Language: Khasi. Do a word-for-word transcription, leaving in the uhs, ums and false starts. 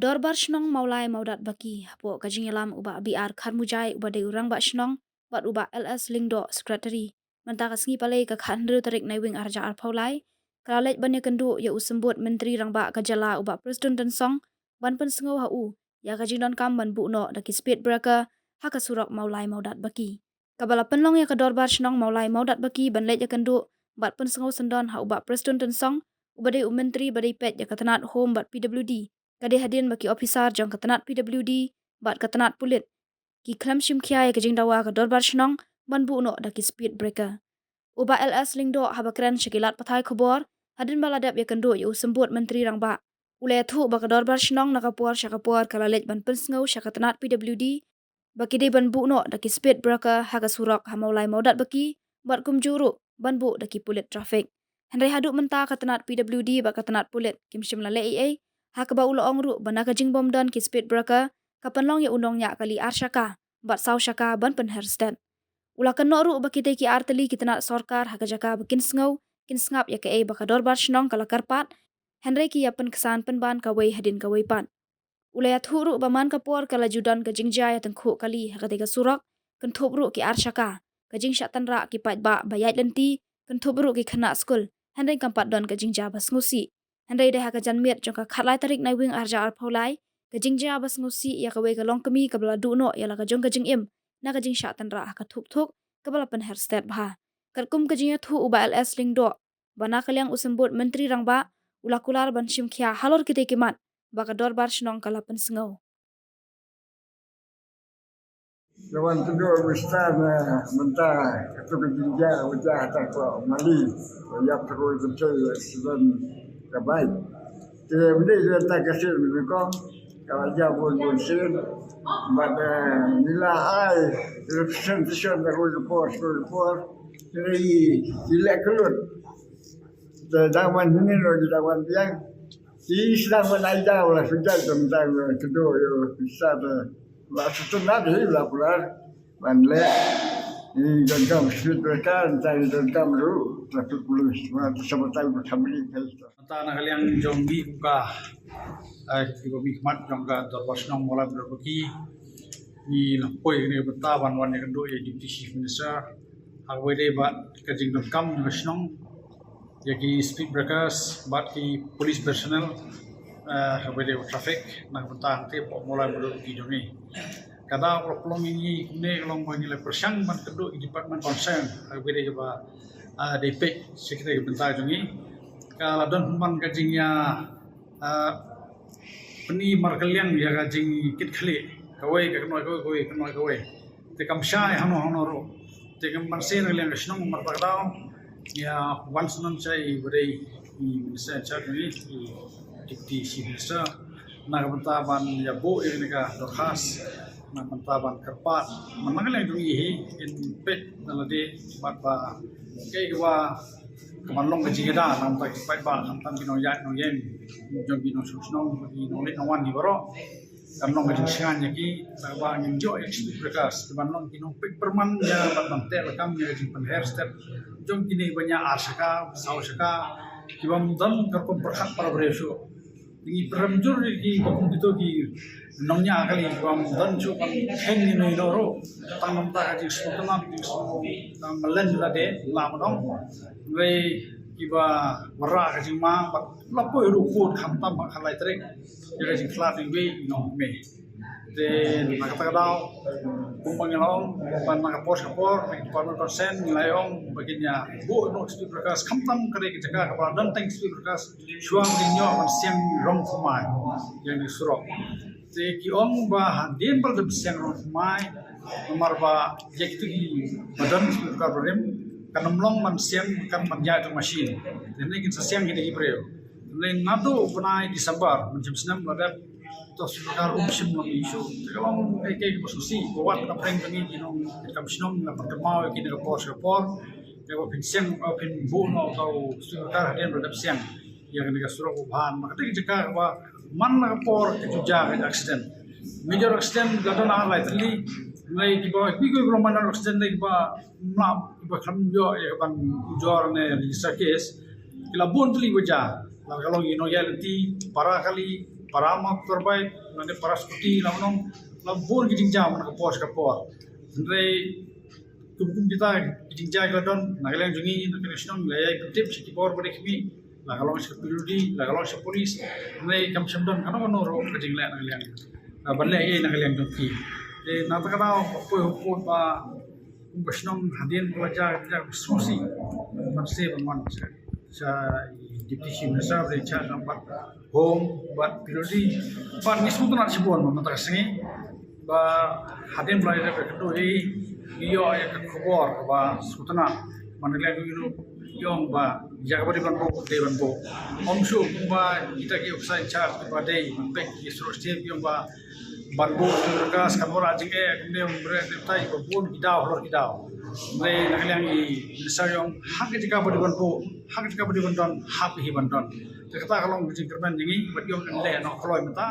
Dorbar Shnong Mawlai Mawdatbaki, hapoh ka jingïalam u Bah B R Kharmujai uba dei u Rangbah Shnong bad u Bah L S Lyngdoh, Secretary, mynta ka sngi Palei ka khathynriew tarik Naiwieng arhajar arphew lai, ka la leit ban ïakynduh ïa u Symbud Myntri Rangbah ka jylla u Bah Prestone Tynsong ban pynsngew ha u ïa ka jingdonkam ban buh noh da ki speed breaker ha ka surok Mawlai Mawdatbaki. Kaba la pynlong ïa ka Dorbar Shnong Mawlai Mawdatbaki ban leit ïakynduh bad pynsngew syndon ha u Bah Prestone Tynsong uba dei u Myntri ba dei peit ïa ka tnat Home bad P W D, ka dei hadien ba ki ophisar jong ka tnat P W D bad ka tnat pulit ki khlem shim khia ïa ka jingdawa ka Dorbar Shnong ban buh noh da ki speed breaker. U Bah L S Lyngdoh haba kren sha ki lad pathai khubor hadien ba la dep ïakynduh ïa u Symbud Myntri Rangbah, u la ïathuh ba ka Dorbar Shnong na ka por sha ka por ka la leit ban pynsngew sha ka tnat P W D ba ki dei ban buh noh da ki speed breaker ha ka surok ha Mawlai Mawdatbaki bad kumjuh ruh ban buh da ki pulit traffic. Hynrei haduh mynta ka tnat P W D bad ka tnat pulit kim shym la leh ei ei, ha kaba u la ong ruh ba na ka jingbym don ki speed breaker ka pynlong ïa u nongñiah kali ar shaka bad saw shaka ban pynher stet. U la kynnoh ruh ba kitei ki ar tylli ki tnat sorkar ha ka jaka ba kin sngew kin sngap ïa kaei ba ka Dorbar Shnong ka la kyrpad, hynrei ki ïa pynksan pynban kawei hadien kawei pat. U la ïathuh ruh ba man ka por ka la ju don ka jingjia ïa tyngkhuh kali ha katei ka surok, kynthup ruh ki ar shaka, ka jingshah tynrah ki paidbah ba ïaid lynti, kynthup ruh ki khynnah skul, hynrei kam pat don ka jingjia ba sngewsih. Hynrei dei ha ka janmiet jong ka khatlai tarik Naiwieng arhajar arphew lai, ka jingjia ba sngewsih ïa kawei ka longkmie kaba la duh noh ïa la ka jong ka jingim na ka jingshah tynrah ha ka thuk thuk kaba la pynher stet bha. Katkum ka jingïathuh u Bah L S Lyngdoh ba na ka liang u Symbud Myntri Rangbah u la kular ban shim khia halor kitei ki mat ba ka Dorbar Shnong ka la pynsngew. Ka wan tynjuh mynta, mynta katu ka jingjia u jia ha ta ko Mali, ïap tyroi kynthei accident ka bike. Te mynta ka ta ka sien mynta ko ka la jia bun bun sien. Bad ngi la ai representation da ko report, ko report. Te i leh kyllut. Te dang wan hynnin ruh ki dang wan biang. Ki sdang ban ai daw la sujat tang tang kdo yo sa te la sutun na di la pular ban le. Ni don kam speed breaker, tang don kam ruh traffic police ma te sama tang ba kamri kai. Ta na ka liang jong ngi kum ka, eh, kiba mihkhmat jong ka Dorbar Shnong Mawlai Mawdatbaki, ngi la poi kane ka bynta ban wan ïakynduh ïa Deputy Chief Minister ha kaba ïadei bad ka jingdonkam jong ka shnong ïa ki speed breakers bad ki police personnel, eh, ha kaba ïadei bad traffic na ka bynta hangtei hapoh Mawlai Mawdatbaki jong ngi. Ka daw kaba la pynlong ïa ngi kumne ka long ba ngi la pyrshang ban kynduh ïa ki department concern ha kaba ïadei kaba, ah, dei peit sha katei ka bynta jong ngi. Ka la don pynban ka jingïa, ah, pyni markylliang ïa ka jingkitkhlieh, kawei ka kynnoh kawei, kawei ka kynnoh kawei. Te kam shai hano hano ruh. Te kam ban sien ka liang ka shnong marpa ka daw ïa wan syndon shai ba dei i Minister in charge jong ngi, i Deputy Chief Minister, na ka bynta ban ïa buh ïa kane ka dorkhas, na ka bynta ban kyrpad man la ka liang jong ngi hi, in peit na lade bad ba kaei kaba ka ban long ka jingïada na ka bynta ki paidbah, khamtam ki nongïaid nongïeng jong ki nongshong shnong, ki nongleit nongwan hi baroh. Kan long ka jingshngaiñ ïa ki, kaba ngin ïoh ïa ki speed breakers, ki ban long ki nongpeit pyrman ïa bad ban teh lakam ïa ka jingpynher step jong kine ba ñiah ar shaka, saw shaka, ki bym don ka rukom pyrkhat para briew shuh. Ngi pyrshang jur ïa ki ba kum kito ki nongñiah kali ki bym don shuh ban kheiñ ïa no ïa no ruh. Tang namar ka jingsngewtynnat, jingsngew, tang malen lade, la ma dong. Hynrei kiba wanrah ka jingma bad la poi ruh kut khamtam ha ka lai tarik ïa ka jingkhlad ïa iwei i nongmih. Te na kata ka daw kumba ngi la ong, ban na ka por sha ka por, na ki department concern ngi la ong ba kin ïa buh noh speed breakers khamtam ka dei ka jaka kaba la don tang speed breakers shuwa ba kin ïoh ban siang rong thymmai ïa kane ka surok. Te ki ong ba hadien ba la dep siang rong thymmai, namar ba ïa kito kiba don speed breaker barim kan ym long ban siang, kan ban ïaid tang machine. Te hynrei kin sa siang kita ki briew. Te hynrei naduh u bnai December mynshem snem la dep to speed breaker um shym long issue. Te ka long kaei kaei kaba sngewsih ba wat na pdeng jong ngi ki nongkitkam shnong ngi la pynkynmaw ïa ki na ka por sha ka por. Ïa ba phin siang, ba phin buh noh uta u speed breaker hadien ba la dep siang ïa kane ka surok ba bha. Namar kata ka jaka kaba man la ka por ka ju jia ka accident. Major accident la don ar lai tylli. Hynrei kiba, kiba, kiba long minor accident ne kiba mlap, kiba khlem ïoh ïa ka ban ujor ne register case, ki la bun tylli ba jia. La ka long ïa ki nongïaid lynti, para kali, para motorbike, lane para scooty, la nong, la bun ki jingjia man ka por sha ka por. Hynrei kum kum kita ki jingjia ki la don, na ka liang jong ngi, na ka liang shnong, la ïai pyntip sha ki bor ba dei khmih, la ka long sha P W D, la ka long sha police, hynrei kam shym don kano kano ruh ka jingleh na ka liang, ah, ban leh ei na ka liang jong ki. Te na kata ka daw, poi ha court ba kum ka shnong hadien ba la jia, jia ka sngewsih ban sdang ban wan sha, sha i Deputy Chief Minister ba in charge bad Home bad P W D, bad ngi sngewtynnat shibun ba mynta ka sngi ba hadien ba la ïa ka kynduh hi ngi ïoh ïa ka khubor ba sngewtynnat, man ka liang ka ïoh, ïoh ba ïa kaba dei ban buh, dei ban buh. Ym shuh kumba kita ki officer in charge kiba dei ban peit ki surok stem, ïoh ba ban buh ki surok, kan wanrah jingeh kumne kumne, tai ba bun ki daw halor ki daw. Hynrei na ka liang i Minister ïoh, ha ka jaka ba dei ban buh, ha ka jaka ba dei ban don, hap hi ban don. Te kata ka long ka jingkyrmen jong ngi, bad ïoh kan leh noh kloi mynta.